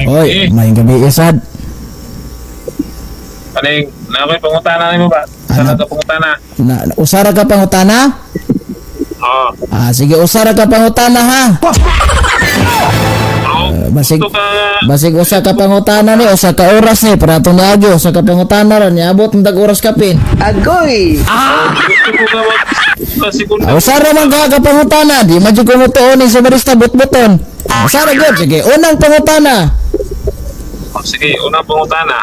Oy, may gabi isad. Kaning, na ako'y pangutana nimo ba? Ano? Sana ka pangutana. Na, usara ka pangutana? Oo. Ah, sige, usara ka pangutana ha. Bro, Basig gusto ka basig usa ka pangutana ni, usa ka oras ni para atong niagi, usa ka pangutana ra niabot ng tag oras kapin. Agoy! Gusto ko ka mag ka segunda. Ah, usara man ka ka pangutana, di man jud ko motuon ni sa barista butbuton. Ah, usara gyud, sige, unang pangutana. Oh, sige, unang pangutana.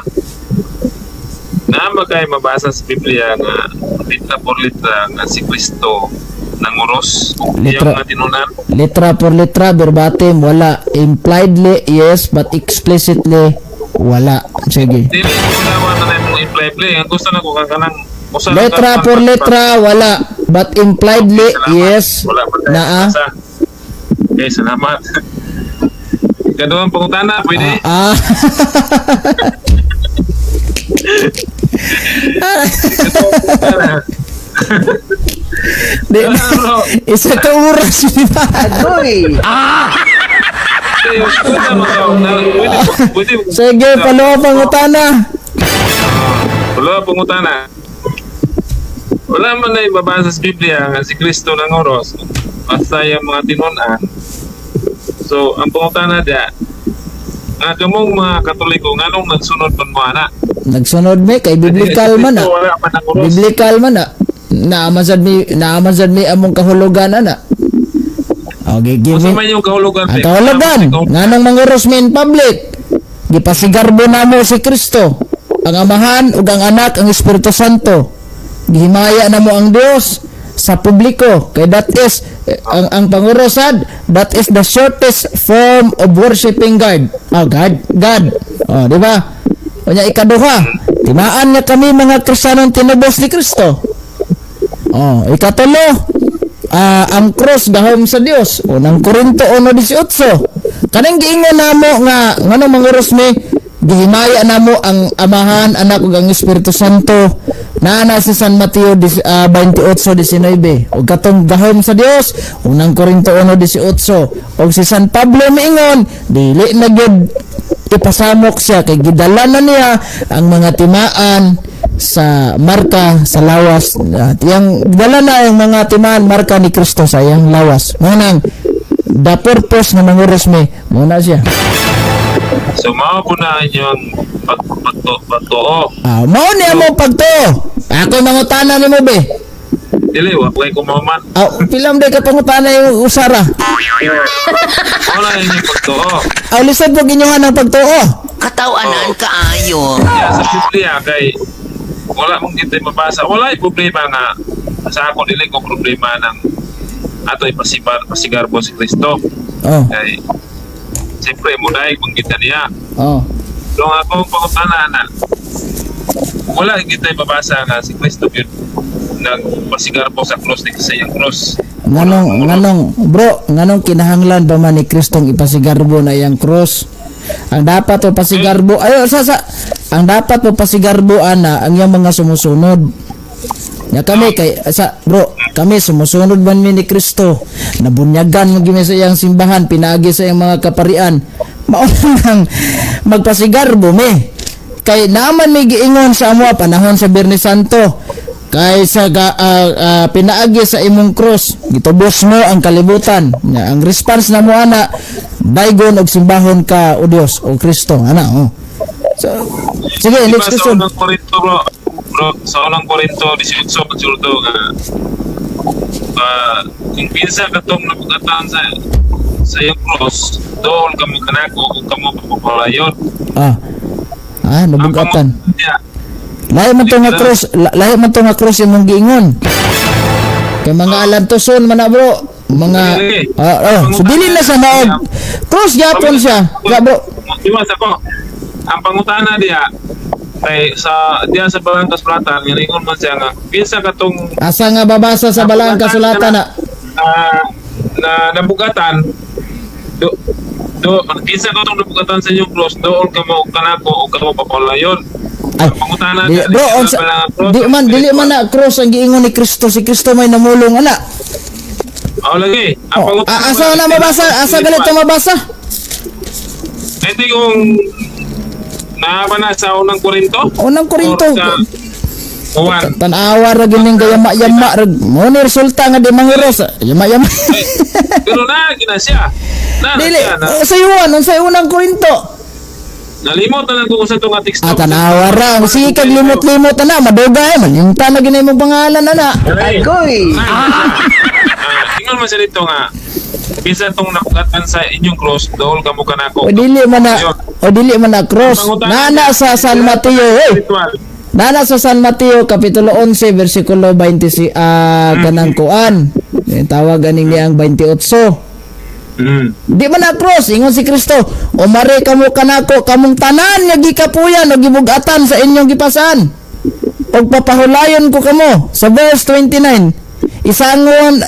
Na magkay mabasa sa Biblia nga litra por litra nga si Kristo nanguros Litra. iyang mga tinunan. Letra por letra, verbatim, wala. Impliedly, yes, but explicitly, wala. Sige. Dili ko na na imong imply-play. Ang gusto na ko ka kanang usa na Letra por letra, wala. But impliedly, Salamat. yes. Wala pa tayo Naa. mabasa. Okay, salamat. Ikaduhang pangutana, pwede? Ah. Ikaduhang pangutana. Di, Ano? isa ka oras, di ba? Agoy! Pwede, pwede, pwede. Sige, palo pangutana. Wala pangutana. Wala man na ibabasa sa Biblia nga si Kristo ng oros. Basta yung mga tinunan. So, ang pangutana diya, nga kamong mga Katoliko, nganong nagsunod man mo ana? Nagsunod me kay biblical Si man Kristo ah. wala man ang oros. Biblical man ah. Naaman sad mi among kahulugan ana. Okay, give Unsa me. man yung kahulugan? Ang te? kahulugan, nganong manguros mi in public? Gipasigarbo namo si Kristo, ang Amahan ug ang Anak, ang Espiritu Santo. Gihimaya namo ang Dios sa publiko kay that is eh, ang pangurosad, that is the shortest form of worshiping God. Oh, God, God. Oh, di ba? Unya ikaduha, timaan nga kami mga Kristiyanong tinubos ni Kristo. Oh, ikatulo, ang cross gahom sa Dios. Unang Korinto 1:18. Kanang giingon namo nga ngano manguros mi, gihimaya namo ang Amahan, Anak ug ang Espiritu Santo. Naa na sa San Mateo 28:19. Ug katong gahom sa Dios, Unang Korinto 1:18. Ug si San Pablo miingon, dili na gyud ipasamok siya kay gidala na niya ang mga timaan sa marka sa lawas at yang dala na ang mga timaan marka ni Kristo sa iyang lawas. Mao nang the purpose nga manguros mi, mao na siya. So, mao po na inyong pagtuo. Ah, mao ni among pagtuo. Ako mangutana nimo be. Dili, wa pa kay kumaman. Ah, pila man day ka pangutana yung usara? Mao na inyong pagtuo. Ah, lisod po ginyuhan ang pagtuo. Katawanan kaayo. Kaya sa Biblia kay wala mong kita mabasa. Wala ay problema nga sa ako dili ko problema ng ato ipasibar pasigarbo si Kristo. Oh. Kay siyempre mo dahil kung kita niya. Oh. So ang akong pangutana na wala kita mabasa nga si Kristo yun nagpasigarbo sa cross ni sa iyang cross. Nganong bro, nganong kinahanglan ba man ni Kristong ipasigarbo na iyang cross? Ang dapat mo pasigarbo, ayo sa ang dapat mo pasigarbo ana ang iyang mga sumusunod. Ya kami kay sa bro, kami sumusunod man mi ni Kristo. Nabunyagan mo gyud mi sa iyang simbahan, pinaagi sa iyang mga kaparian. Mao nang magpasigarbo mi. Kay naaman may giingon sa amoa panahon sa Biyernes Santo. Kay sa pinaagi sa imong cross, gitubos mo ang kalibutan. Nga, ang response na mo ana, daygon og simbahon ka o Dios o Kristo ana oh. So, sige, Diba next sa question. unang Korinto bro, bro sa unang Korinto 18 magsulto nga kung kinsa katong nabugatan sa iyong cross, dool kamo kanako kung kamo papapalayon. Ah. Ah, nabugatan. Ang niya, Lahi man to nga cross, lahi man to nga cross imong giingon. Kay mga alantoson man na bro, mga ah, oh, so dili na sa maog. Cross gyapon siya. Ga bro. Iwas ako. Ang pangutana diya kay sa diya sa Balang Kasulatan ingon man siya nga kinsa katong Asa nga babasa sa balang kasulatan na? Na nabugatan do do kinsa katong nabugatan sa inyong cross, dool kamo og kanako og kamo papalayon. Ay, Ang pangutana di, diya, bro, kinsa unsa, balang cross, di man dili man na cross ang giingon ni Kristo. Si Kristo may namulong ana. Oh, lagi. Ang Oh, pangutana asa na mabasa? Asa ganito mabasa? Hindi kung naaba na sa Unang Korinto? Unang Korinto. Or sa Juan. Tanawa ra gining gayama-yama ra. Mo ni resulta nga di manguros. Yama-yama. Ay, pero na, gina siya. Na, Dili, siya. Na, sa Juan, unsay Unang Korinto? Nalimot na lang ko sa itong teksto. Ah, tanawa ra. Sige kag limot-limot na, madugay man. Yung na ginay mong pangalan ana. Ay, Agoy! Ingon man siya dito nga, bisan tong nakugatan sa inyong cross, dool ka mo kanako. O dili man na, o dili man na cross. Nana sa San Mateo, hey. Spiritual. Nana sa San Mateo kapitulo 11 bersikulo 20 kanang kuan. Eh, tawag aning niyang 28. Di man na cross, ingon si Kristo, umare kamo kanako kamong tanan nga gikapuyan o gibugatan sa inyong gipasan. Pagpapahulayon ko kamo sa verse 29. Isangon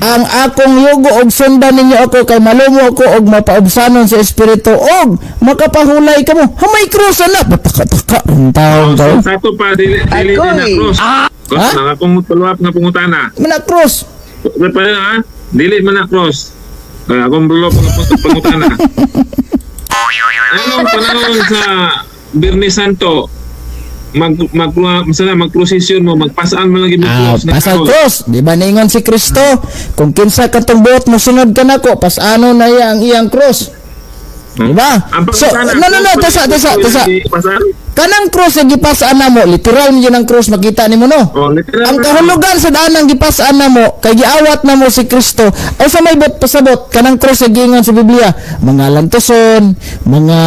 ang akong yugo og sundan ninyo ako kay malumo ako og mapaubsanon sa espiritu og makapahulay kamo. Hamay cross ana, pataka-taka ang taong So, to. sa ato pa, dili, dili din na Agoy! cross. Cross Ha? na, akong follow up nga pangutana. Mana cross. Wala pa na, ha? Dili man na cross. Kaya akong follow up nga pangutana. Anong panahon sa Birni Santo, mag mag masala magprosesyon mo, magpasaan mo lang gid mo Ah, cross na pasal cross. cross. Di ba niingon si Kristo, kung kinsa katong buot mo sunod kanako, pasano na iya ang iyang cross. Di ba? Ang So, pangutana, no, no, no, cross tasa, ba tasa, yung tasa. Pasaan? Kanang cross nga gipasaan na mo, literal mo yun ang cross, makita nimo no. Oh, literal. Ang kahulugan sa daan ang gipasaan na mo, kay giawat na mo si Kristo, ay sa may bot pasabot, kanang cross nga giingon sa Biblia, mga lantoson, mga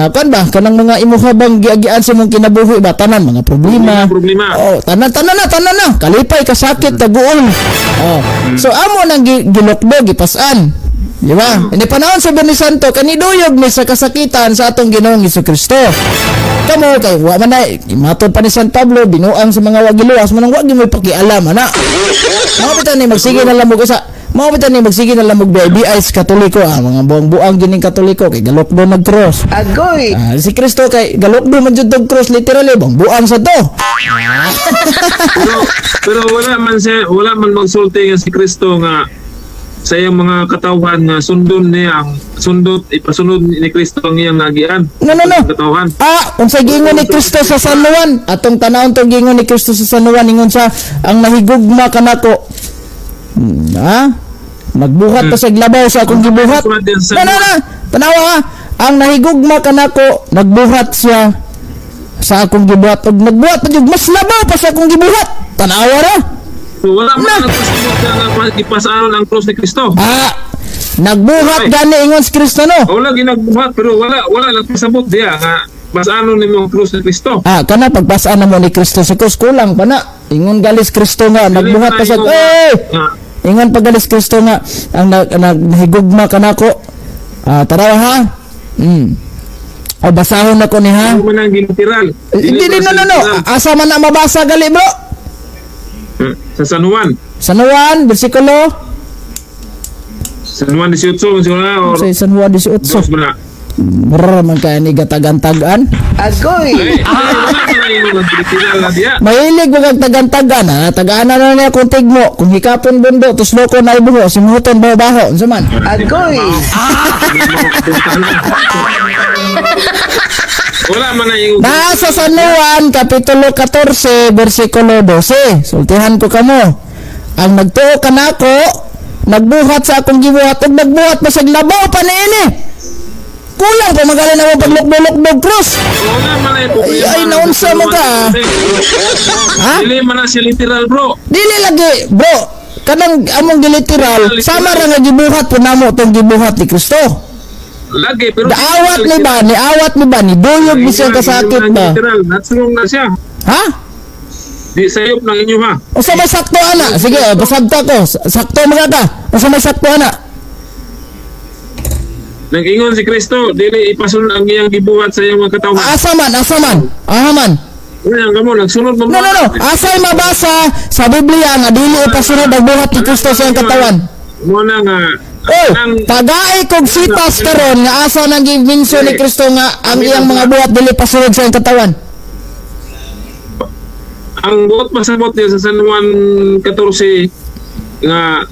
kan ba, kanang mga imuha bang giagian sa imong kinabuhi ba, tanan mga problema. Problema. Oh, tanan tanan na, tanan na, kalipay kasakit taguol. Oh. So amo nang gilokdo gipasan. Di ba? Hindi panahon sa Biyernes Santo kaniduyog mi sa kasakitan sa atong Ginoong Kristo. Kamo kay wa man na matod pa ni San Pablo binuang sa mga wagiluwas manang wa gyud mo'y pakialam ana. Mao bitaw ni magsige na lamog usa. Mao bitaw ni magsige na lamog BIBI sa Katoliko mga buang-buang gyud ning Katoliko kay galokdo nagcross. Agoy! Ah, si Kristo kay galokdo man jud og cross literally buang buang sa to. Pero wala man siya, wala man magsulti nga si Kristo nga sa iyang mga katawhan nga sundon niya ang sundot ipasunod ni Kristo ang iyang nagian. No, no, no. Katawhan. Ah, unsay giingon ni Kristo sa San Juan? Atong tanawon tong giingon ni Kristo sa San Juan ingon siya ang nahigugma kanako. Ha? Nagbuhat pa sa labaw sa akong gibuhat. Sulat din sa Na, na, na. Tanawa ha. Ang nahigugma kanako, nagbuhat siya sa akong gibuhat ug nagbuhat pa jud mas labaw pa sa akong gibuhat. Tanawa ra. So, wala man Na. nagpasunod siya nga ipasanon ang cross ni Kristo. Ah, nagbuhat Okay. gani ingon si Kristo no. Wala ginagbuhat pero wala wala nagpasabot diya nga pasanon nimo ang cross ni Kristo. Ah, kana pagpasaan na mo ni Kristo sa krus kulang pa na. Ingon galis Kristo nga nagbuhat pa sa eh. Nga, Ingon pagalis Kristo nga ang nahigugma kanako. Ah, taraw ha. O basahon nako ni ha. Hindi man ang ginitiral. Eh, hindi, hindi, no, no, no. Asa man na mabasa gali bro? Sa San Juan. San Juan, bersikulo. San Juan 18, siguro na, or Sa San Juan 18. dos ba na? Brr, man kaya ni gatagan-tagan. Agoy! Eh, wala man ang ingon ang literal na diya. Mahilig mo kag tagan-tagan ha. Tagaan na niya kung tigmo. Kung hikapon bundo, tusloko na ibuho, simuton baho-baho. Unsa man? Agoy! Wala man ang ingon. Nasa San Juan, Kapitulo 14, versikulo 12. Sultihan ko kamo. Ang nagtuo kanako, nagbuhat sa akong gibuhat ug nagbuhat masag labaw pa niini. Kulang pa magaling na mo paglukdo-lukdo cross. Wala man ang Ay, ay, naunsa mo ka, ah. Ha? Dili man na siya literal, bro. Dili lagi, bro. Kanang among giliteral, sama ra nga gibuhat po namo tong gibuhat ni Kristo. Lagi, pero... Daawat ni ba, niawat ni ba, ni duyog ni siyang kasakit ba? Literal, that's wrong na siya. Ha? Di sayop ng inyo, ha? Usa may sakto ana. Sige, pasabta ko. Sakto mga ka. Usa may sakto ana. Nag-ingon si Kristo, dili ipasunod ang iyang gibuhat sa iyang mga katawhan. Asa man, asa man. Aha man. Wala kamo, nagsunod mo. No, no, no. Asay mabasa sa Biblia nga dili ipasunod ang buhat ni Kristo sa iyang katawan. Mo na nga. Oh, ang- tagay kog sitas karon nga asa nang giminso ni Kristo nga ang iyang mga buhat dili pasunod sa iyang katawan. Ang buot pasabot niya sa San Juan 14 nga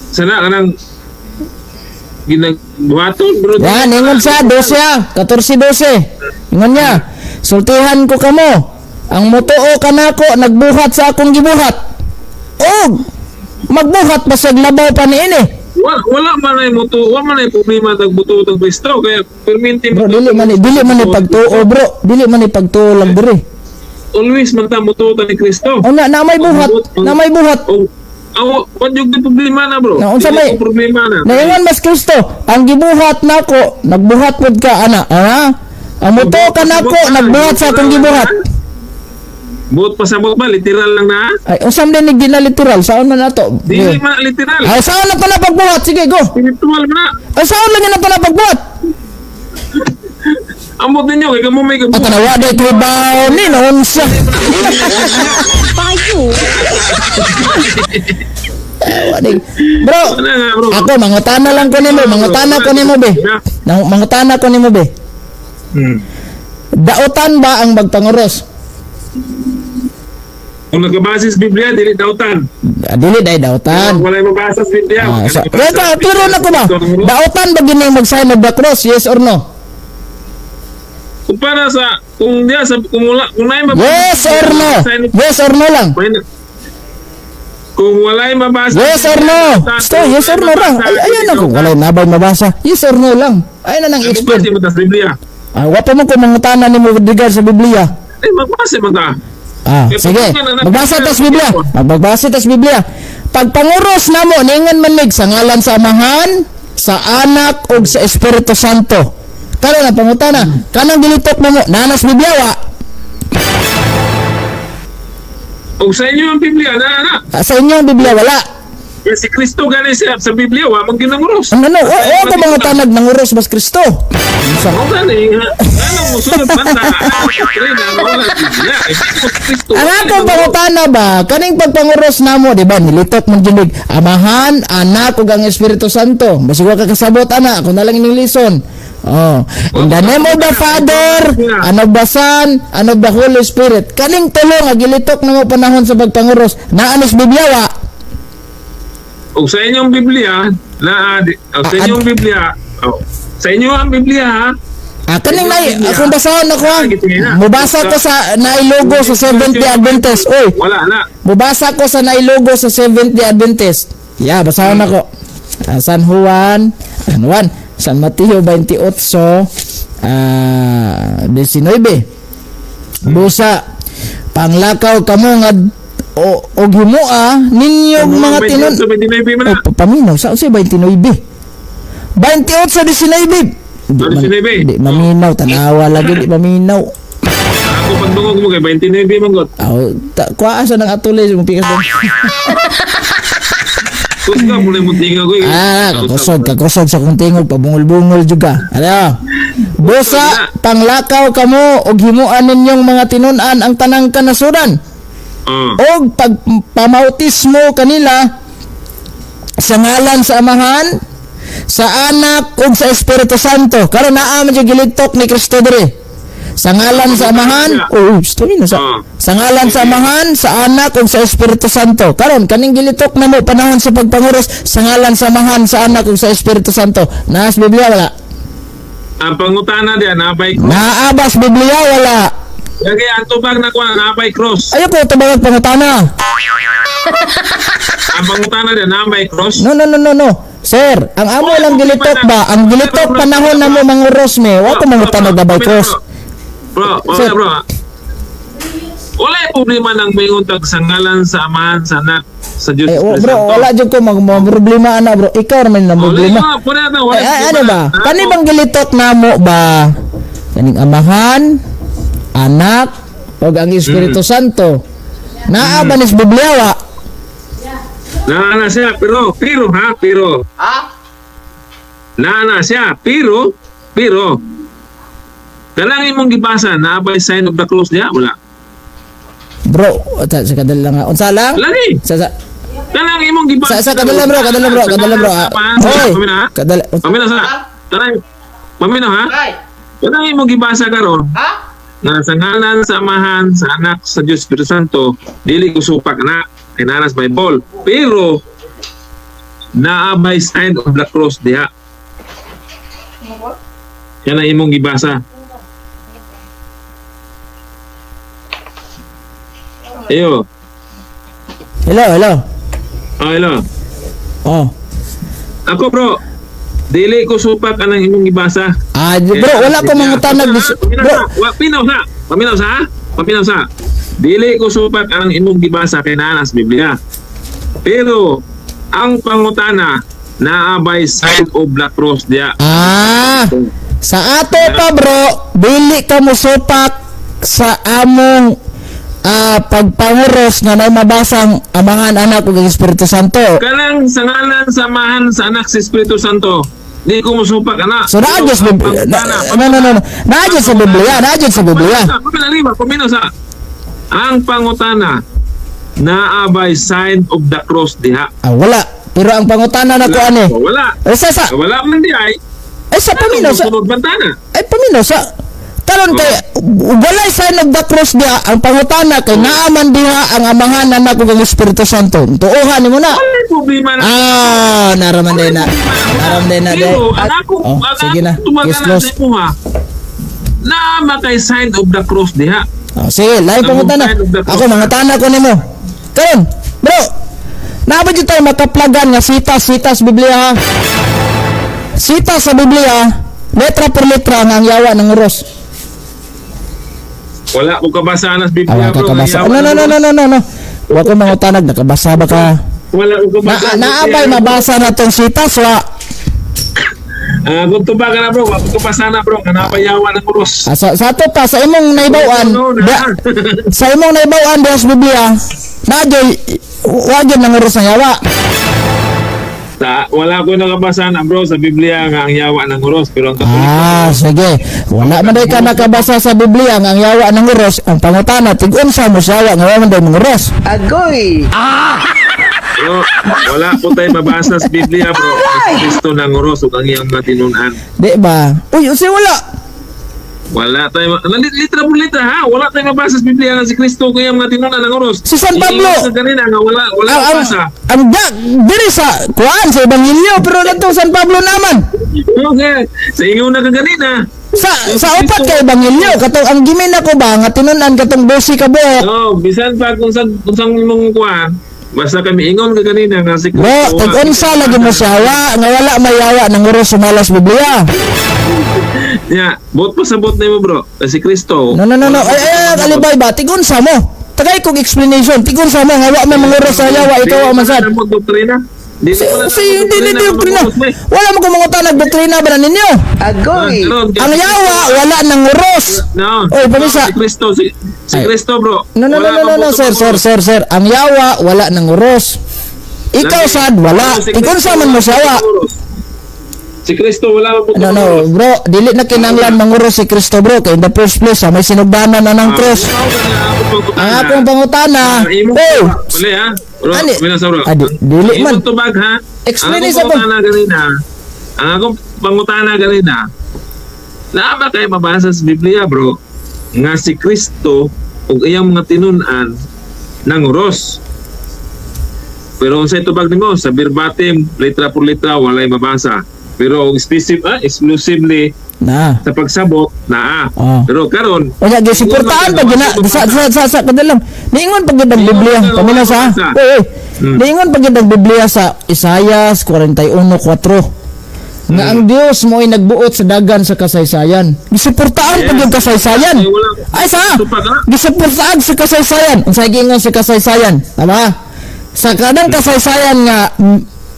sana kanang ginagbuhaton, bro. Yan, ingon sa 12 ah, 14:12. Ingon niya, sultihan ko kamo. Ang mutuo kanako nagbuhat sa akong gibuhat. Og magbuhat pa sa labaw pa niini. Wala man ay mutu, wala man ay problema tag buto tag Kristo kaya perminti. Bro, dili man ni pagtuo, bro. Dili man ni pagtuo lang diri. Always man ta mutuo ta ni Kristo. O na, na may buhat, na may buhat. O aw, wa jud di problema na, bro. Na, unsa Dili may- ko problema na. Naingon mas Kristo, ang gibuhat nako, nagbuhat pud ka ana, ah? Ang mutuo kanako nagbuhat sa akong gibuhat. Buot pasabot ba literal lang na? Ay, usam din ni ginaliteral, saon man nato? Dili man literal. Ay, saon na to na pagbuhat? Sige, go. Spiritual man na. Ay, saon lang na to na pagbuhat? Amot ninyo kay kamo may At kabuhat. tanawa day trabaho ni noon siya. Payo. Tawa day. Bro, Ano nga, bro? ako mangutana lang ko nimo, mangutana ko nimo be. Nang mangutana ko nimo be. Dautan ba ang magpanguros? Kung nagkabase sa Biblia, dili dautan. Ah, dili day dautan. Kung walay mabasa sa Biblia. Ah, wala so, mabasa pero, sa pero Biblia. na ko ba? Dautan ba gini mag-sign of the cross? Yes or no? Kung para sa kung diya sa kung wala kung naay mabasa. Yes or no? Yes or no lang? Kung walay mabasa. Yes or no? Sto, yes or no ra. Ay, ayan ako. Walay nabay mabasa. Yes or no lang. Ay na nang explain. Magbasa mo ta sa Biblia. Ah, wa pa mo ko mangutana nimo with regard sa Biblia. Ay, magbasa mo ta. Ah, Eh, sige. pagka- Magbasa tas Biblia. Magbasa tas Biblia. Pagpanguros namo ningon man mig sa ngalan sa Amahan, sa Anak ug sa Espiritu Santo. Karon ang pangutana, kanang gilitok namo nanas Biblia wa? Og sa inyo ang Biblia na na. Ah, sa inyong Biblia wala. Kaya si Kristo gani siya sa Biblia wa man ginanguros. Ang ano, o o ko mga tanag nanguros bas Kristo. Unsa? Mo gani nga. Ano mo sunod banda? Doktrina wala Biblia. Eh, Kristo. Ang akong pangutana ba, kaning pagpanguros namo, di ba, nilitok man jud mig, Amahan, Anak ug ang Espiritu Santo. Basig wa ka kasabot ana, ako na lang ining lison. Oh, in the name of the Father, and of the Son, and of the Holy Spirit. Kaning tulo nga gilitok namo panahon sa pagpanguros, naa ni sa Biblia wa. Og sa inyong Biblia na og sa inyong Biblia. Oh, sa inyo ang Biblia ha. Ah, kaning nay, akong basahon ako ha. Mubasa ko sa nailogo sa Seventh-day Adventist. Oy, Wala na. mubasa ko sa nailogo sa Seventh-day Adventist. Yeah, basahon ako. Ah, San Juan, San Juan, San Mateo 28, 19. Busa, panglakaw kamo nga o, og himua ninyong mga tinon. 29 man na. Oh, paminaw sa unsay 29? 28 19. Di, man, 19. di maminaw tanawa lagi di maminaw. Ako pagdungog mo kay 29 man god. Aw, ta, kuha sa nang atuli mo pikas doon. Kusga mo mo tingog ko. Ah, kakusog, kakusog sa kong tingog, pabungol-bungol juga. Ano? Busa, panglakaw kamo og himuan ninyong mga tinun-an ang tanang kanasuran. Oh. Og pagpamautismo kanila sa ngalan sa Amahan, sa Anak ug sa Espiritu Santo. Karon naa man jud gilitok ni Kristo diri. Sa ngalan sa Amahan, oh, story na sa sa ngalan sa Amahan, sa Anak ug sa Espiritu Santo. Karon kaning gilitok na mo panahon sa pagpanguros sa ngalan sa Amahan, sa Anak ug sa Espiritu Santo. Naas Biblia wala? Ang pangutana diyan napay cross. Naabas Biblia wala? Kaya ang tubag na kuha napay cross. Ayoko tubag pangutana. Ang pangutana diyan napay cross. No, no, no, no, no. Sir, ang amo lang gilitok ba? Ang gilitok panahon na mo manguros me. Wa ko mangutana og by cross. Bro, Sir. wala bro. Wala yung problema ng maingon tag sa ngalan sa Amahan, sa Anak, sa Diyos Eh, Espiritu bro, Santo. wala jud ko mag mga problema ana bro. Ikaw ra man ang Wala problema. nga, puna na, wala Ay, ay, ano problema. ba? Kani bang gilitok namo ba? Kaning Amahan, Anak, ug ang Espiritu Santo. Naa ba ni sa Biblia wa? Naa na siya, pero, pero ha, pero. Ha? Naa na siya, pero, pero. Kanang imong gibasa, naa ba yung sign of the cross niya? Wala. Bro, ta, sa kadala nga. Unsa lang? Lagi. Sa Kanang imong gibasa. sa kadala bro, kadala bro, kadala bro. Ah, Oy, Pamina ha? kadala. Pamina sa. Tanang. Pamina ha? Ay! Kanang imong gibasa karon, Ha? na sa ngalan sa Amahan, sa Anak, sa Diyos Espiritu Santo, dili ko supak na kinanas Bible. Pero naa by sign of the cross diha. Yan ang imong gibasa. Ayo. Hello, hello. Oh, hello. Oh. Ako, bro, dili ko supak anang imong gibasa. Ah, bro, wala ko mangutanag bro. Paminaw sa. Paminaw sa. Paminaw sa. Dili ko supak ang imong gibasa kay naa sa Biblia. Pero ang pangutana, naa bay sign of the cross diya? Ah, sa ato pa, bro, dili ka mosupak sa among pagpanguros nga nay mabasang Amahan, Anak ug Espiritu Santo. Kanang sa ngalan sa Amahan, sa Anak, sa Espiritu Santo. Di ko musupak ana. So naa gyud sa Pero ang Biblia. pangutana, No, no, no, no. Naa gyud sa Biblia, naa gyud sa Biblia. Paminaw, paminaw sa. Ang pangutana, naa bay sign of the cross diha? Ah, wala. Pero ang pangutana nako ani. Wala. Ay sa sa Wala man di ay. ay sa paminaw sa Sunod bantana. ay paminaw sa karon kay walay sign of the cross diha. Ang pangutana kay naa man diha ang Amahan, Anak ug ang Espiritu Santo. Tuohan nimo na. Wala problema na. Ah, naraman din na. Naraman din na di. Pero ang ako, Oh, ang sige na. ako tumagal Yes, close. sa imuha. Naa kay sign of the cross diha? Oh, sige, lain Ang pangutana. sign of the cross. Ako mangutana ko nimo. Karon, bro. Naa ba jud tayo makaplagan nga sitas Biblia, ha? Sita sa Biblia, letra por letra nga ang yawa ng uros. Wala ko kabasa na sa Biblia, Awa ka bro. kabasa. Ang No, yawa no, ng no, no, uros. no, no, no. Wa ko mangutanag, nakabasa ba ka? Wala ko kabasa. Na naabay mabasa na tong sitas wa. Ah, kung tuba ka na, bro, wala ko kabasa na, bro. Kanapa yawa ng uros. Ah, sa ato pa sa imong naibaw-an, No, no, da, sa imong naibaw-an diha sa Biblia, na gyud wa gyud nanguros ang yawa. Wala ko nakabasa na, bro, sa Biblia nga ang yawa ng uros. Pero ang Katoliko, Ah, sige. Wala man day ka nakabasa sa Biblia nga ang yawa ng uros. Ang pangutana, tig-unsa mo sa yawa nga wa man day manguros? Agoy! Bro, wala po tayo mabasa sa Biblia, bro. Si Kristo ng uros ug ang iyang mga tinun-an. Di ba? Uy, usi wala. Wala tayo, litra po litra ha. Wala tayong mabasa sa Biblia nga si Kristo ug ang iyang mga tinun-an ng uros. Si San Pablo. Iingon ka ganina nga wala wala Ang ang, mabasa. ang da, diri sa kuan sa ebanghelyo pero natong San Pablo naman. Okay. Sa ingon na ka ganina. Sa upat ka ebanghelyo katong ang gimin ako ba nga tinun-an katong 12 ka buok. No, bisan pa kung saan imong kuan, basta kami ingon ka ganina nga si Bro, Kristo. tig-unsa lagi mo sa yawa nga wala may yawa ng uros sumala sa Biblia. Yeah, bot pa sa bot nimo, bro. Si Kristo. No, no, no, no. Ay, ay, ay, alibay ba? Tig-unsa mo. Tagay kog explanation. Tig-unsa mo nga wa may manguros sa yawa, ikaw wa man sad. Dili mo doktrina. Dili Si, mo na si, hindi, hindi, doktrina. eh. Wala mo kumangutan doktrina ba na ninyo? Agoy! Ang yawa, wala nang uros. No. Oy, pamisa. Si Kristo, si Ay. Kristo, bro. No, no, no, Wala no, no, no, kang sir, buto sir, sir, sir. Ang yawa, wala nang uros. Ikaw, Lagi. sad, wala. Si Ikaw Kristo, sa man mo wala siya. kang uros. Si Kristo wala kang buto No, no, bro, dili na kinanglan manguros si Kristo, bro. Kay in the first place, ha, may sinugdanan na ng cross. Ang akong pangutana, Imong oh, Uli ha. Bro, Ani? wala sa bro. Ah, dili man. Imong tubag ha. Explain Ang akong isa po. pangutana ganina. Ang akong pangutana ganina. Naa ba kay mabasa sa Biblia, bro, nga si Kristo ug iyang mga tinun-an nanguros? Pero unsay tubag nimo sa verbatim, letra por letra, walay mabasa. Pero ang specific, exclusively Na. sa pagsabot naa. Ah. Pero karon Unya gisuportahan pag gina sa kadalang. Niingon pag gid ang Biblia. Paminaw sa. Oy, oy. Niingon pag gid ang Biblia sa Isaias 41:4 nga ang Dios mo'y nagbuot sa dagan sa kasaysayan. Gisuportahan pag yung kasaysayan. Ay, wala. Ay sa. Tupa ka. Gisuportahan sa kasaysayan. Unsay giingon sa kasaysayan? Tama? Sa kanang kasaysayan nga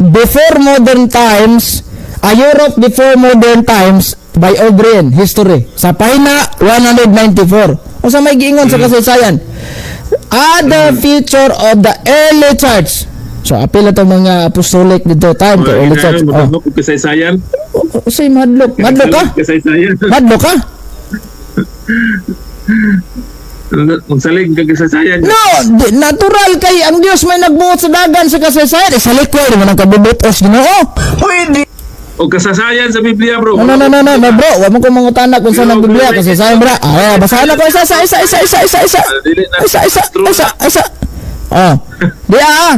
before modern times, a Europe before modern times by O'Brien History sa pahina 194. Unsa may giingon sa kasaysayan? Other feature of the early church. So apil na tong mga apostolic dito time kay early church. Oh. Madlok og kasaysayan. Unsay madlok? Madlok ka? Kasaysayan. Madlok ka? Magsalig ka kasaysayan. No, di, natural kay ang Dios may nagbuot sa dagan sa kasaysayan. Eh, sa likway naman ang kabubutos Ginoo. Pwede! O kasaysayan sa Biblia, bro. No, no, no, no, no, no, bro. Wa mo ko mangutana kung saan ang Biblia kasaysayan, bro. Ah, basahan ako isa, isa, isa, isa, isa, isa, isa. Isa, isa, isa, isa. Oh. Di ah.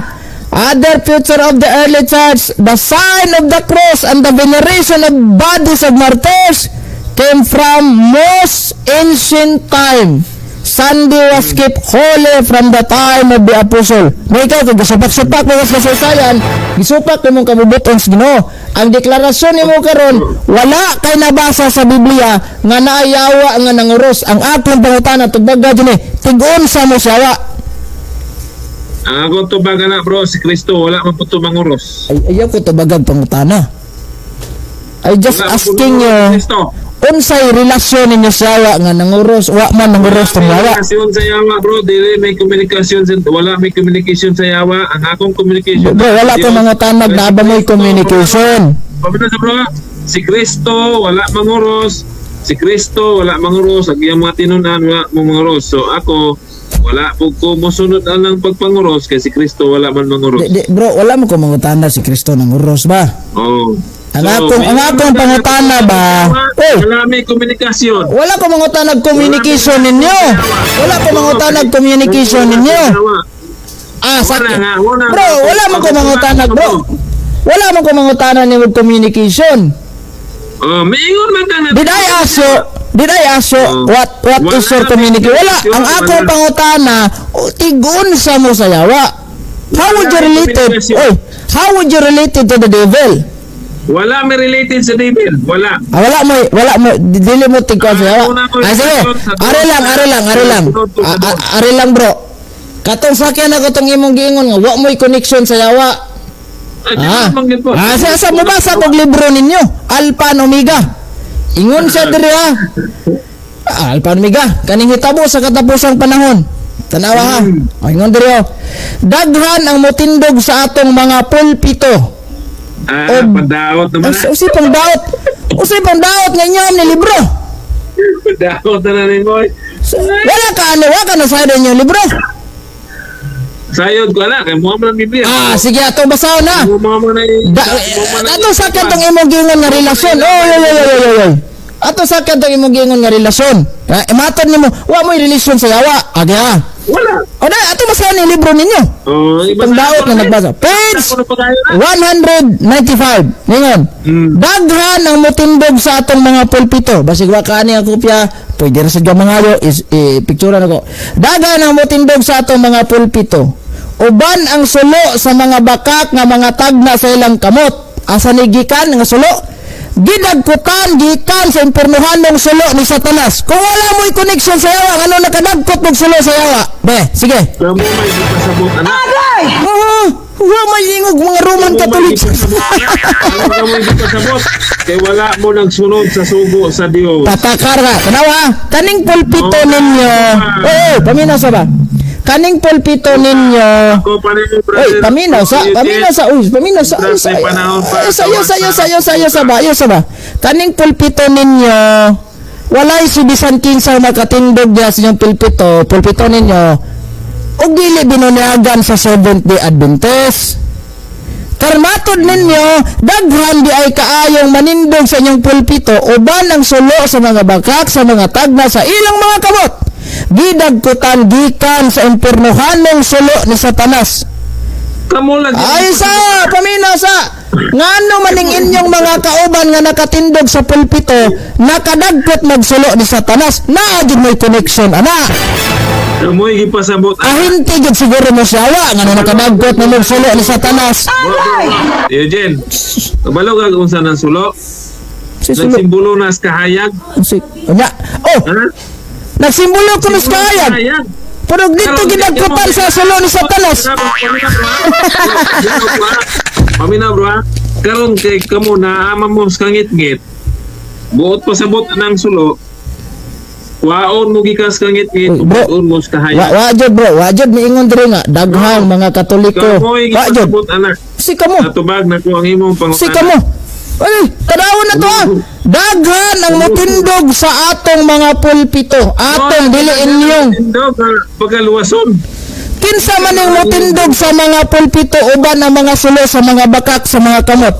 Other feature of the early church, the sign of the cross and the veneration of bodies of martyrs came from most ancient time. Sunday was kept holy from the time of the apostle. May ikaw, kung gisupak-supak mo sa kasaysayan, gisupak mo mong kabubuton sa Ginoo. Ang deklarasyon nimo karon, wala kay nabasa sa Biblia nga naayawa nga nanguros. Ang akong pangutana, tugbaga dyan eh, tig-unsa mo siyawa. Ang akong tubag na, bro, si Kristo wala man po manguros. Ay, ayaw ko tubagag pangutana. I just Wala man po asking you, manguros si Kristo. Unsay relasyon ninyo sa yawa nga nanguros, wa man nanguros tong yawa? Komunikasyon sa yawa, bro, dili may komunikasyon sa, wala may communication sa yawa. Ang akong communication Bro, wala ko mangutanag na ba mo'y communication. Pabila sa bro, si Kristo wala manguros. Si Kristo wala manguros, ang iyang mga tinunan wala mo manguros. So ako wala po ko mosunod ang pagpanguros kay si Kristo wala man manguros. Di, di, bro, wala mo ko mangutana si Kristo nanguros ba? Oh. Ang akong pangutana ba? Oy! Wala may komunikasyon. Wala ko mangutanag communication ninyo. Wala ko mangutanag communication ninyo. Ah, sa Wala nga, wala. Bro, wala mo ko mangutanag, bro. Wala mo ko mangutana nimo communication. Oh, may ingon man ka nga. Did I ask you? Did I ask you Oh. what Wala is your may communication? Wala. Ang wala. akong pangutana, o, tigun-sa mo sa yawa. How would you Wala may relate it? communication. Oy, how would you relate it to the devil? Wala may related sa devil. Wala. Ah, wala mo, dili mo tigkuan sa yawa. Una ko Ah, sige. Are lang, are lang, are lang. Ah, ah, are lang, bro. Katong sakyan ako tong imong giingon nga wa mo'y connection sa yawa. Ah, di Ah, man gyud po. ah sa mobasa kog libro ninyo, Alpha and Omega. Ingon siya diri ha. Ah, Alpha and Omega, kaning hitabo sa katapusang panahon. Tanawa ha. O, ingon diri oh. Daghan ang motindog sa atong mga pulpito. Ah, padaot naman. Usi pang daot. Usi pang daot nga inyo ni libro. Padaot na na ni boy. So, wala ka ano, wala ka na sa inyo libro. Sayod ko ala kay mo man ang Biblia. Ah, sige, atong basahon na. Mo mo na Da, ato sa tong imong giingon nga relasyon. Oy, oy, oy, oy, oy, oy. Ato sa tong imong giingon nga relasyon. Ah, matod nimo, wa mo'y relasyon sa yawa. Agi ha. Wala. O na, ato basahan yung libro ninyo. Oh, iba Itong daot nga nagbasa. Page Ako na pa tayo na. 195. Ningon. Daghan ang motindog sa atong mga pulpito. Basig wa kaani ang kopya, pwede ra sad ka mangayo is eh, picturean ako. Daghan ang motindog sa atong mga pulpito. Uban ang sulo sa mga bakak nga mga tagna sa ilang kamot. Asa ni gikan nga sulo? Gidagkutan gikan sa impernohanong sulo ni Satanas. Kung wala mo'y connection sa yawa, ano nakadagkot og sulo sa yawa? Be, sige. Kamo may gipasabot anak. Oo, wa may ingog mga Roman Catholic. Kamo may gipasabot. Kay wala mo nagsunod sa sugo sa Dios. Patakar ka. Tanawa, kaning pulpito Oo. ninyo. Oo, paminaw sa ba? Kaning pulpito ninyo. Ako pa rin, brother. Oy, paminaw sa, paminaw sa, uy, paminaw sa, uy, sa, May panahon pa. ay, sayo, sayo, sayo, sayo, sa ba, ayo sa ba. Kaning pulpito ninyo, walay si bisan kinsa makatindog diya sa inyong pulpito, pulpito ninyo, ug dili binunyagan sa Seventh Day Adventist. Karmatod ninyo, daghan di ay kaayong manindog sa inyong pulpito uban ang sulo sa mga bakak, sa mga tagna, sa ilang mga kamot. Gidagkutan gikan sa impernohanong sulo ni Satanas. Kamo lang. Ay sa, paminaw sa. Ngano maning inyong mga kauban nga nakatindog sa pulpito, nakadagkot magsulo ni Satanas, naa jud may connection ana. Kamoy gipasabot. Ahinti jud siguro mo siyawa ngano nakadagkot na magsulo ni Satanas. Eugene, kabalo ka kung saan ang sulo? Si sulo. Nagsimbolo na sa kahayag. Si, unya. Oh, Ha? nagsimbolo ko sa kahayag. Kahayag. Pero dito gidagkutan sa sulo ni Satanas. Paminaw bro ha? Karon kay kamo na ama mo sa kangit-ngit. Buot pasabot ng sulo. Waon mo gikas kangit-ngit, Uy, bro. buot mo sa Wa kahayag. wa jud bro, wa jud miingon diri nga daghang mga Katoliko. Kamoy Wa jud. gipasabot anak. Si kamo. Natubag na ko ang imong pangutana. Si kamo. Ay, tanawon na to ah. Daghan ang motindog sa atong mga pulpito. Atong dili inyong. Tindog ha, pagkaluwason. Kinsa man ang motindog sa mga pulpito uban ang mga sulo sa mga bakak sa mga kamot.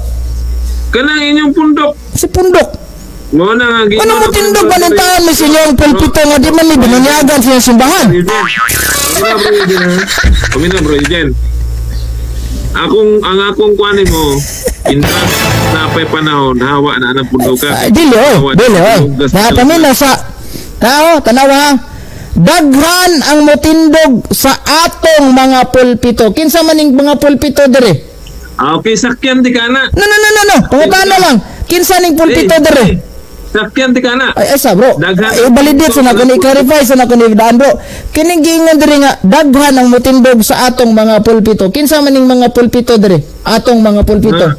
Kanang inyong pundok. Si pundok. Mo na nga Ano mo tindog man ang taon ni sinyong pulpito nga di man ni binunyagan sa inyong simbahan? Eugene. Paminaw bro Eugene, ha? Paminaw bro Eugene. Ang akong kuan mo, intas na pa'y panahon, hawa na ang pundo ka. Ay, dili oy, Hawa na dili oy. pundo ka. Napamina sa tao, tanawa ha. Daghan ang motindog sa atong mga pulpito. Kinsa man ning mga pulpito dire? Ah, okay, sakyan di ka na. No, no, no, no, no. Pangutana lang. Kinsa ning pulpito Eh, dire? eh, sakyan di ka na. Ay, ay sa bro. Daghan. Ay, validate sa nako ni clarify sa nako ni daan, bro. Kining giingon diri nga daghan ang motindog sa atong mga pulpito. Kinsa man ning mga pulpito dire? Atong mga pulpito. Ah.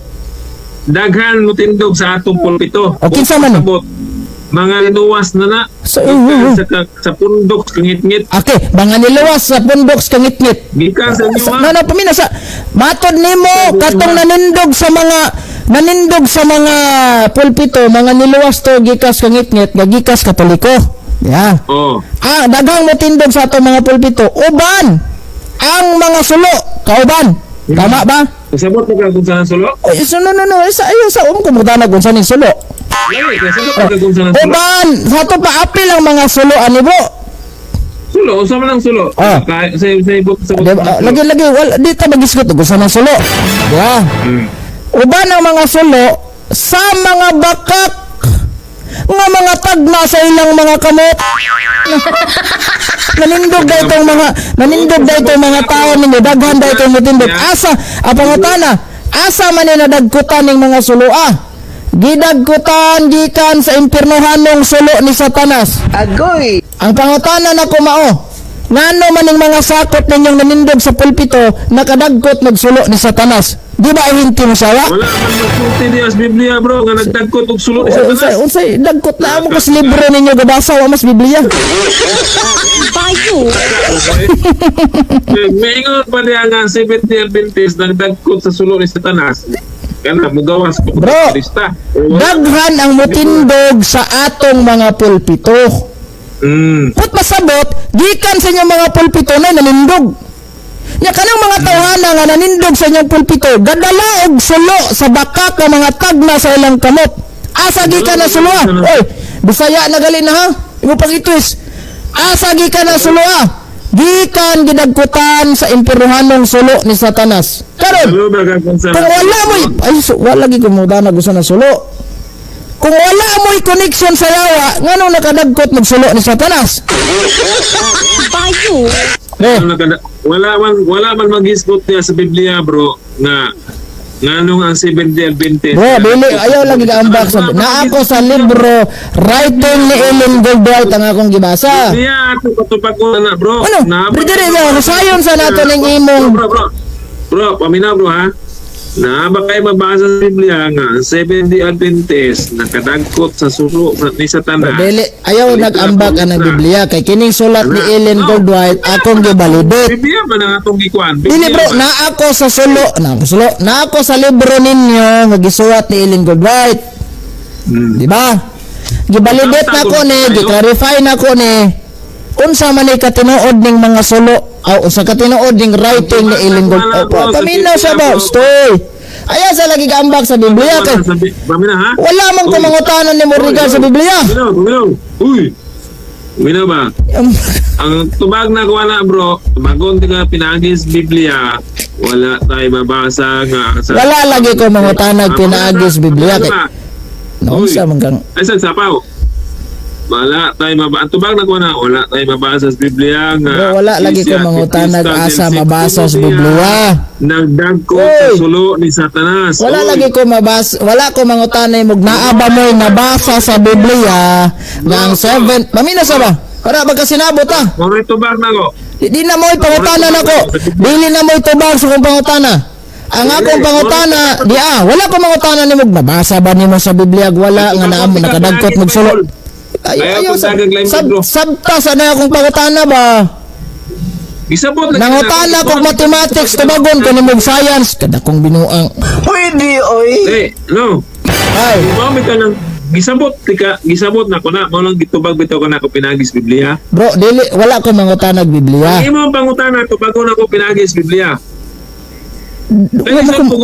Daghan mo tindog sa atong pulpito. O, kinsa man eh? Sabot, mga linuwas na na. So, Gikan sa pundok sa ngitngit. Okay, mga niluwas sa pundok sa kangitngit. Gikan sa inyo Sa, ha. no, no, pamina sa matod nimo katong nanindog sa mga pulpito, mga niluwas to gikas kangitngit, nga gikas Katoliko. Yeah. Oh. Ah, daghang motindog sa atong mga pulpito. Uban ang mga sulo, kauban. Tama ba? Kasabot mo ka kung saan sulo? Oy, so, no, no, no, sa ayo sa kumutanag kung saan yung sulo. Lagi, kasabot mo ka kung saan sulo. Uban, sa ato pa apil ang mga sulo ani, bro. Sulo, usa man ang sulo. Ah. Sa ibot sa Di ba? Ah, lagi lagi wala di ta magisgot kung saan ang sulo. Di ba? Uban ang mga sulo sa mga bakak nga mga tagna sa ilang mga kamot. Nanindog da itong mga tao ninyo, daghan da itong mutindog. Asa ang pangutana, asa man ni nadagkutan ning mga suloa? Gidagkutan gikan sa impiernohanong sulo ni Satanas. Agoy! Ang pangutana na mao, ngano man ning mga sakot ninyong nanindog sa pulpito nakadagkot nagsulo ni Satanas? Di ba ihinti mo sawa? Wala man magsulti niya sa Biblia, bro, nga nagdagkot og sulo ni Unsay Satanas. unsay dagkot na mo kas libro ninyo gabasa wa mas Biblia. Bayo. Maingon pa niya nga ang Seventh-day Adventist nagdagkot sa sulo ni Satanas. Kana mugawas ko Bro. lista. Daghan ang motindog sa atong mga pulpito. Put masabot, gikan sa inyong mga pulpito na nanindog. Nya kanang mga tawhana nga nanindog sa inyong pulpito, gadala og sulo sa bakak nga mga tagna sa ilang kamot. Asa gikan na sulo ah? Oy, Bisaya na gali na ha. Imo pang itwist. Asa gikan na sulo ah? Gikan gidagkutan sa imperuhanong sulo ni Satanas. Karon, Sulo ba ka kung saan? kung wala mo ay so, wala lagi kumuda na gusto na sulo. Kung wala mo'y connection sa yawa, nganong nakadagkot magsulo ni Satanas? Bayo. Eh, Wala man magisgot niya sa Biblia, bro, nga nganong ang Seventh-day Adventist. Bro, dili ayaw lagi gaambak sa naa ako sa libro writing ni Ellen Goldbright ang akong gibasa. Biblia ato katupag ko na, bro. Ano? Bro, dili ba sayon sa nato ning imong Bro, bro, bro. Bro, paminaw, bro, ha? Na ba kayo mabasa sa Biblia nga ang Seventh-day Adventist nakadagkot sa sulo ni Satanas? Dili ayaw nag-ambak ang Biblia kay kining sulat ni Ellen Goldwhite akong gibalidate. Biblia ba na atong gikuan? Dili, Biblia bro, ba? naa ako sa sulo, naa ako sa libro ninyo nga gisuwat ni Ellen Goldwhite. Di ba? Gibalidate na ko ni, gi-clarify na ko ni unsa man ni katinuod ning mga sulo aw unsa katinuod ning writing ni Ellen Goldwhite. Opo, paminaw sa ba? Stoy. Ayaw sa lagi gaambak sa Biblia kay Pamina, ha? wala man ko mangutanan ni Morrigan sa Biblia. Paminaw, paminaw. Uy! Paminaw ba? Ang tubag na kuha na, bro, tubagon ti ka pinagis Biblia, wala tayo mabasa nga sa Wala lagi ko mangutanag pinaagis Biblia kay Uy. unsa man kang Ay, sa sapaw. Wala tayo mabasa. Ang tubag na kuha na, wala tayo mabasa sa Biblia nga. Bro, wala lagi ko Iglesia mangutanag Adventista asa del mabasa sa Sexto Dia, Biblia. Nagdagko sa Uy. sulo ni Satanas. Wala Uy. lagi ko mabasa, wala ko mangutanay mog naa ba mo'y nabasa sa Biblia nga ang seven. Pamina sa ba? Para baka sinabot ah. Mura tubag na ko. Di na mo'y pangutana nako. Dili na mo'y tubag sa kong pangutana. Ang akong pangutana, di ah, wala ko mangutana nimo nabasa ba nimo sa Biblia wala nga naa mo nakadagkot magsulo. Ay, Ayaw ayaw kong sa, dagag sab, bro. sabta sa na akong pangutana ba? Gisabot lagi Nangutana kog mathematics tubagon ko nimo science kada kong binuang. Pwede, oy! Eh, no. Ay, Mao ka nang gisabot ti ka, gisabot na ko na, mao lang gitubag bitaw ko na ko pinagis Biblia. Bro, dili wala ko mangutana og Biblia. Imo ang pangutana tubagon ako pinagis Biblia. Wala man ko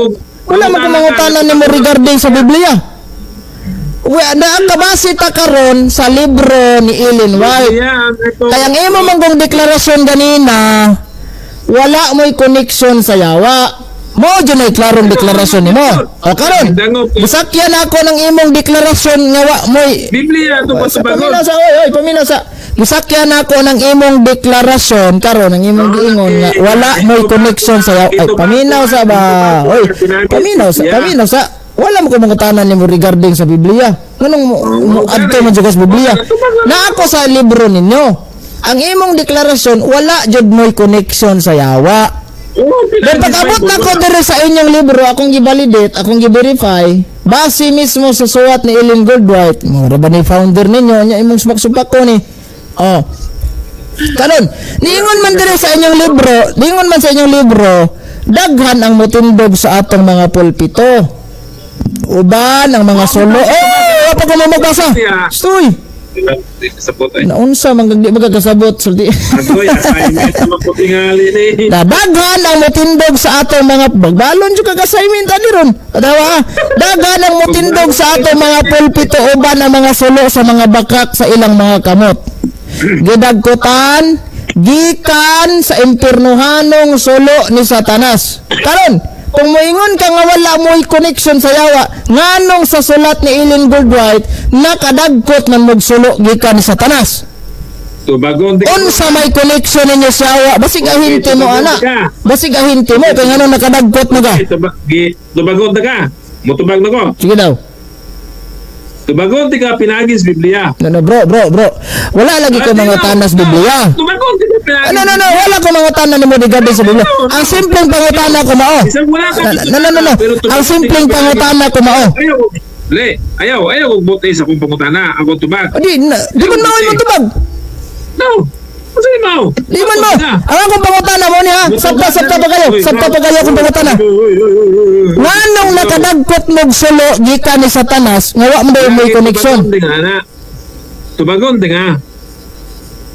wala man ko mangutana nimo regarding sa Biblia. Wa na ang kabase ta karon sa libro ni Ellen White. Kaya ang imo manggong deklarasyon ganina, wala mo'y connection sa yawa. Mao jud na klarong deklarasyon nimo. O karon, gisakyan ako ng imong deklarasyon nga wa mo'y Biblia ito sa patubagon. paminaw sa, oy oy, paminaw sa. Gisakyan ako ng imong deklarasyon karon, ang imong giingon nga wala mo'y connection sa, ay, paminaw sa ba, oy, paminaw sa, paminaw sa. Wala mo ko mangutana nimo regarding sa Biblia. Nganong mo adto man jud ka sa Biblia? Na ako sa libro ninyo, ang imong deklarasyon, wala jud mo'y connection sa yawa. Oo, Then pinagi pag-abot sa na ko Bible. diri sa inyong libro, akong gi-validate, akong gi-verify, base mismo sa suwat ni Ellen Goldwhite, mo ra ba ni founder ninyo, nya imong supak-supak ko ni. Oh. Karon, niingon man diri sa inyong libro, niingon man sa inyong libro, daghan ang motindog sa atong mga pulpito. Uban ang mga solo. Oh, wa pa ko mo magbasa. Stoy. Sa puto eh. Naunsa man kag di magkakasabot sulti. Agoy, assignment sa maputingali ni. Daghan ang motindog sa atong mga bagbalon jud kag assignment ani ron. Adawa. Daghan ang motindog sa atong mga pulpito uban ang mga sulo sa mga bakak sa ilang mga kamot. Gidagkutan gikan sa impiernohanong sulo ni Satanas. Karon, kung moingon ka nga wala mo'y connection sa yawa, nganong sa sulat ni Ellen Goldwhite nakadagkot man og sulo gikan ni Satanas? Tubagon di Unsa may connection ninyo sa yawa? Basig ahinte mo ana. Basig ahinte mo kay nganong nakadagkot mo ka. Tubagon ta ka. Mutubag na ko. Sige daw. Tubagon ti ka pinagi sa Biblia. No, no, bro, bro, bro. Wala lagi ko mga tanas Biblia. Tubagon ti ka pinagi. No, no, no, wala ko mga tanan nimo regarding sa Biblia. Ang simpleng pangutana ko mao. Isang wala ka. No, no, no, no. Pero tubagon Ang ti ka simpleng pinagi. pangutana ko mao. Ayaw. Le, ayaw, ayaw kog buti sa akong pangutana, ako tubag. O di, na, di man mao imong tubag. No. Unsa ni mao? Di man mao. Ang akong pangutana mo niya. Sabta, sabta pa kayo. Sabta pa kayo akong pangutana. Nganong nakadagkot mog sulo gikan ni Satanas nga wa mo daw may connection? Tubagon di nga na. Tubagon di nga.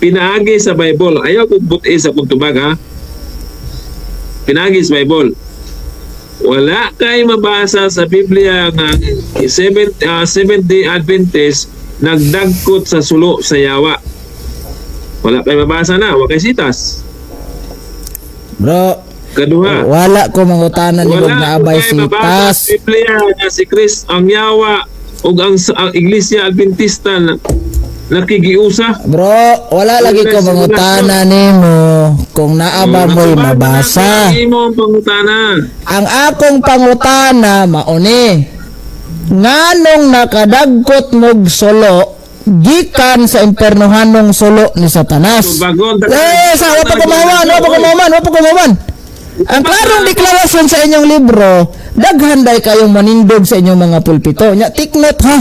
Pinaagi sa Bible. Ayaw kong buti sa kong tubag ha. Pinaagi sa Bible. Wala kay mabasa sa Biblia nga Seventh Day Adventist nagdagkot sa sulo sa yawa. Wala kay mabasa na, wala kay sitas. Bro, Kaduha. wala ko mangutana ni og Wala naabay kay mabasa sitas. sa Biblia nga si Chris ang yawa ug ang Iglesia Adventista na, nakigiusa. Bro, wala lagi ko mangutana nimo kung naa ba mo'y mabasa. Ang imong pangutana. Ang akong pangutana mauni. Nganong nakadagkot mog solo gikan sa impernohanong solo ni Satanas? Tubagon. Eh, sa wa pa kumawan, wa pa kumawan, wa pa kumawan. Ang klarong deklarasyon sa inyong libro, daghan day kayong manindog sa inyong mga pulpito. Nya, take note ha.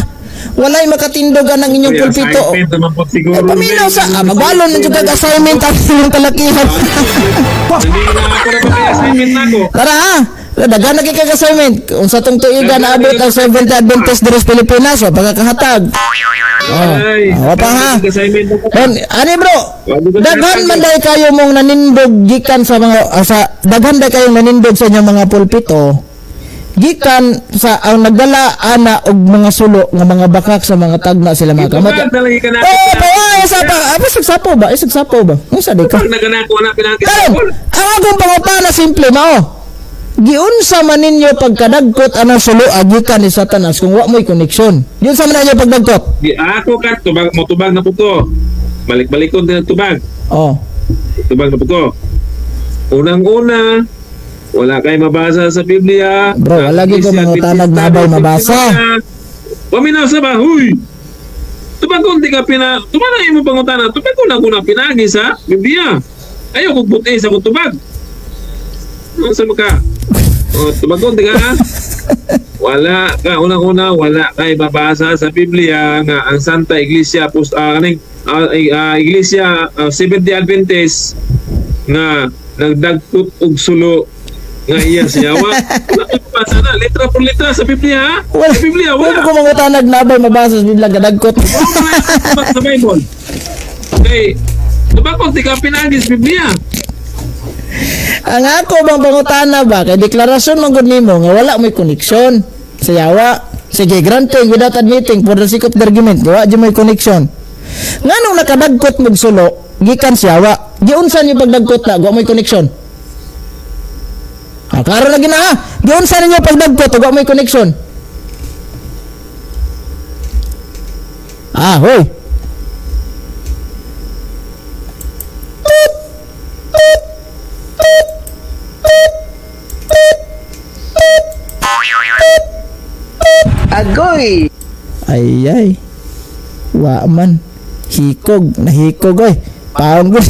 Walay makatindog ang inyong Kuya, pulpito. assignment naman po siguro. Eh, paminaw sa, magbalon na juga assignment ang inyong kalakihan. Hindi na ako na ba assignment na ako. Tara ha. Daghan na kay kag assignment. Unsa tong tuiga naabot ang Seventh Day Adventist diri sa Pilipinas, wa pa kakahatag. Oh, Ay, wa pa ha. Assignment na ako. On, ani bro, daghan man day kayo mong nanindog gikan sa mga sa daghan day kayong nanindog sa inyong mga pulpito gikan sa ang nagdala ana og mga sulo nga mga bakak sa mga tagna sila mga kamot. Tubag na lagi ka na. Oh, pa sa pa, sapo ba? Isag sapo ba? Unsa di ka? Tubag na ka na ako na pinagi. Karon, ang akong pangutana simple mao. Giunsa man ninyo pagkadagkot anang sulo gikan ni Satanas kung wa mo'y koneksyon? Giunsa man ninyo pagdagkot? Di ako ka tubag mo tubag na po ko. Balik-balikon din ang tubag. Oh. Tubag na po ko. Unang-una, wala kay mabasa sa Biblia. Bro, wala gyud ko Iglesia mangutanag Adventista, na abay mabasa. Paminaw sa ba? Huy! Tubag kung di ka pina... Tubag na imo pangutana. Tubag ko na ko na pinagi sa Biblia. Ayaw kong buti sa kong tubag. Ano sa maka? O, tubag kung di ka ha? Wala ka, unang-una, wala kay mabasa sa Biblia nga ang Santa Iglesia, post, kaning, Iglesia Seventh Day Adventist nga nagdagkot og sulo nga iya siya. Wala kay mabasa na. Letra por letra sa Biblia, ha? Wala, Sa Biblia, wala wala. ko mangutanag na abay mabasa sa Biblia kadagkot. Wala sa Bible. Okay. Tubag kung di ka pinagi sa Biblia. Ang ako bang pangutana ba kay deklarasyon man gud nimo nga wala mo'y koneksyon sa yawa. Sige, granting without admitting for the sake of the argument, wa jud mo'y connection. Nganong nakadagkot mog sulo gikan sa yawa? Giunsa niyo pagdagkot na wa mo'y connection? Ah, klaro lagi na ha. Giunsa ninyo pagdagko tuga may connection. Ah, hoy. Tut, tut, tut, tut, tut, tut, tut, tut. Agoy! Ay ay. Wa man. Hikog, nahikog oy. Paong gud.